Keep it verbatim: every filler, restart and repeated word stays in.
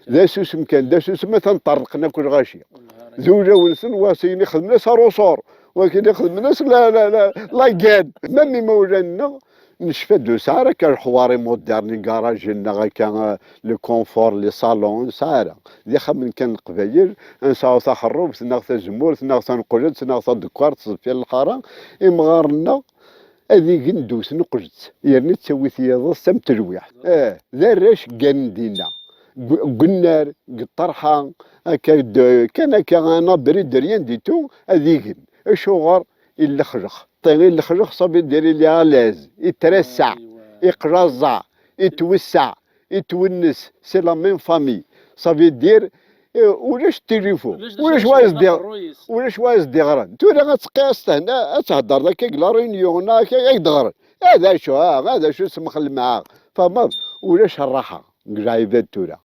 D asusem kan, d asusem, atan ṭṭerḍqen akk lɣaci. D ulawen-nsen, wasin ixedmen-as aruṣur, wakin ixedmen-as la, la, la, la guerre. Même imawlan-nneɣ, necfa-d ur nesɛi ara akka lexwar imudern, igarajen neɣ akka, eh, le confort, les salons, ur nesɛi ara. D ixxamen kan n Leqbayel, ad nesɛu taxerrubt neɣ tazemmurt neɣ taneqlebt neɣ tadekkart deffir lḥara, imɣaren-nneɣ ad igen ddew tneqlebt, yerna ttawi-t yiḍes am telwiḥt. Eh, d arrac gganen dinna. G-, deg unnar, deg ṭṭerḥa, akka d-, kan akka, un abri de rien du tout, ad igen. Acuɣer? I lexlex. Ṭi-, i lexlex, ça veut dire il est à l'aise, itrasseɛ, iqlaẓeɛ, itwesseɛ, itwennes, c'est la même famille. Ça veut dire, eh, ulac tilifu, ulac wa as-d-iɣ-, ulac wa as-d-iɣren. Tura ad teqqiɛeḍ tehna, ad theddreḍ akka deg la réunion, neɣ akka ad d-ɣren. Ah, d acu, ah, ah, d acu semxel mɛa. Tfehmeḍ? Ulac rraḥa deg lɛibad tura.